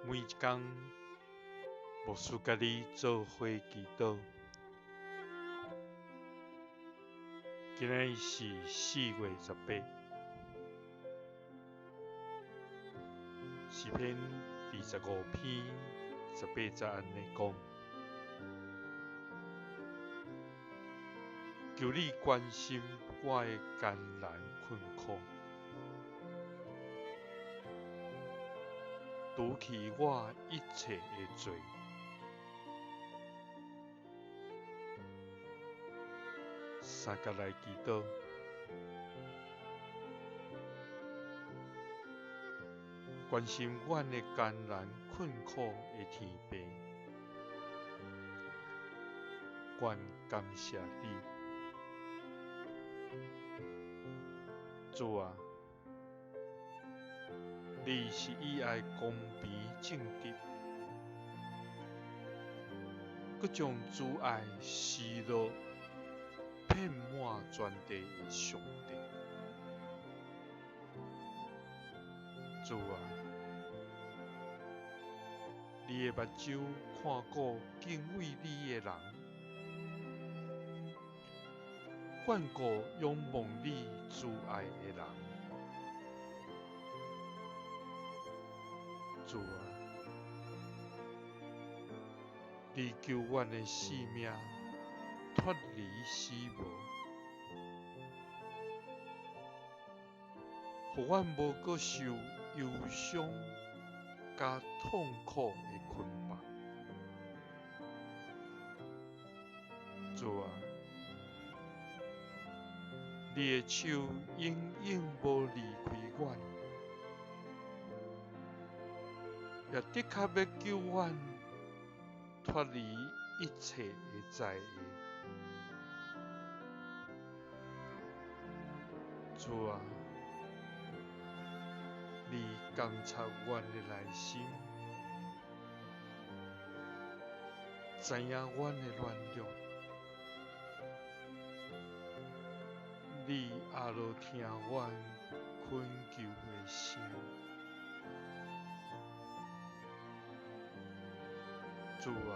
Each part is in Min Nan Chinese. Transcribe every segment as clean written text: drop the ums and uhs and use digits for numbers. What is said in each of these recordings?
每一工，牧師佮你做伙祈禱。今仔日是4月18，詩篇25篇18節按呢講：求你關心我的艱難困苦，除去我一切的罪。三佮來祈禱，關心阮的艱難困苦的天父，阮感謝你，主啊！你是以愛公平正直，閣將慈愛施落遍滿全地的上帝。主啊，你的目睭看顧敬畏你的人，眷顧仰望你慈愛的人。主啊，你救阮的性命脫離死亡，予阮無閣受憂傷佮痛苦的捆綁。主啊，你的手永遠無離開阮。也的確欲救阮脫離一切的災禍。主啊，你監察阮的內心，知影阮的軟弱，你阿羅聽阮懇求的聲。主啊，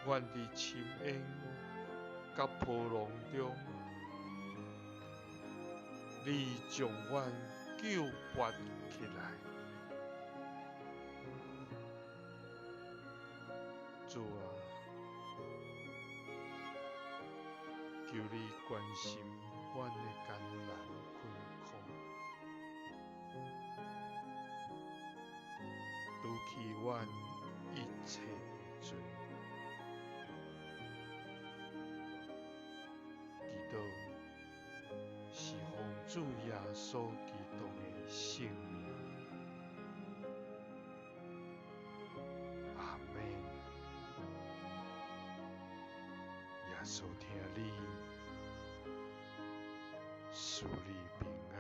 阮佇深淵佮波浪中，你將阮救拔起來。主啊，求你關心阮的艱難困苦，除去阮一切的罪。祈禱是奉主耶穌基督的聖名。阿們。耶穌疼你，賜你平安。